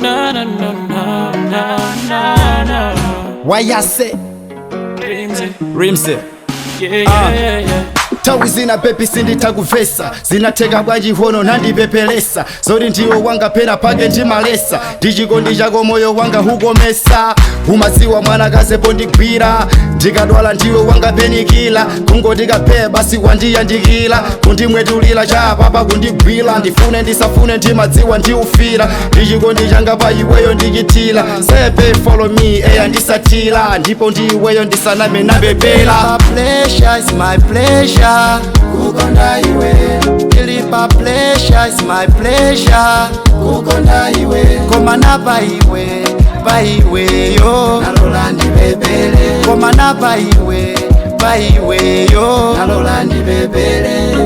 Na na na na na na na. Wayase Rimsey. Rimsey. Yeah, yeah, yeah. Tawi zina pepi sinditakuvesa, zinatheka bwanji hono nandipepelesa, zoti ndiwo wanga pena pake ndimalesa, ndichikondi chako moyo wanga hukomesa, umadziwa mwana kazepo ndigwira, ndikadwala ndiwe wanga penikila, kungoti basi wandiyandikila, kundimwetulila chapapa kundigwira, ndifune ndisafune ndimadziwa ndiufira, ndichikondi changa pa iweyo ndichitila, sepe follow me eya ndisatila, ndipo ndiweyo ndisaname nabebela. Pleasure is my pleasure. Kukonda iwe. Ilipa pleasure is my pleasure. Kukonda iwe. Koma na pa iwe, pa iwe yo. Nalola ndibebele. Koma na pa iwe, pa iwe yo. Nalola ndibebele.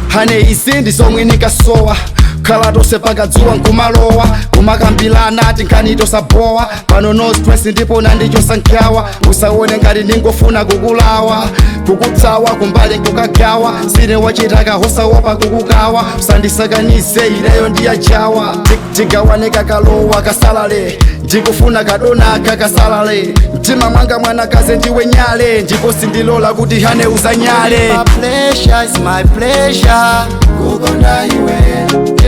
Hane izi ndi zomwe ndikasowa, khala tonse pakadzuwa nkumalowa, kumakambilana tinkhani tosabowa, pano no stress ndipo nandichosa nkhawa, usaone ngati ndingofuna kukulawa, kukutsawa kumbali nkukagawa, sine wachitaka hosawopa kukukawa, usandisakanize ileyo ndiyajawa, tigawane kakalowa kasalale, ndikufuna kadona kakasalale, mtima mwanga mwanakazi ndiwe nyale, ndipo sindilola kuti hane uzanyale. Ilipa pleasure is my pleasure. Kukonda iwe.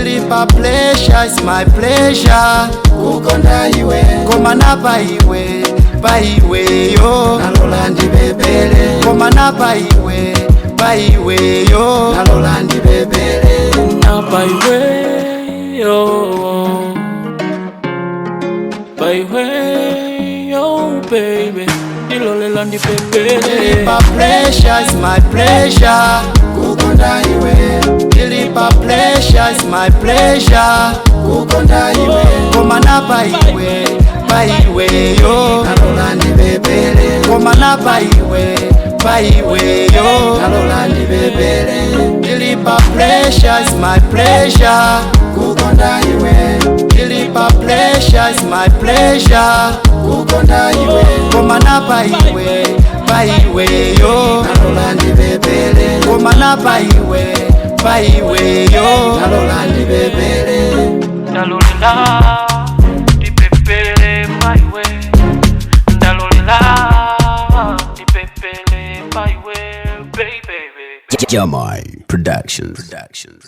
Ilipa pleasure is my pleasure. Kukonda iwe. Koma na pa iwe, pa iwe yo. Nalola ndibebele. Koma na pa iwe, pa iwe yo. Nalola ndibebele. Now by way, oh, by way, oh, baby. Ndilolela ndipepele. Ilipa pleasure is my pleasure. Kukonda iwe. Ilipa pleasure is my pleasure. Kukonda iwe. Koma na pa iwe, pa iwe yo. Nalola ndibebele. Koma na pa iwe, pa iwe yo. Nalola ndibebele. Ilipa pleasure is my pleasure. Kukonda iwe. Ilipa pleasure is my pleasure. Kukonda iwe. Koma na pa iwe, pa iwe yo. Nalola ndibebele. Koma na pa iwe, pa iwe yo. Nalola ndibebele. Ndalolela ndipepele my way. Ndalolela ndipepele my way, baby. Jamai Productions. Productions.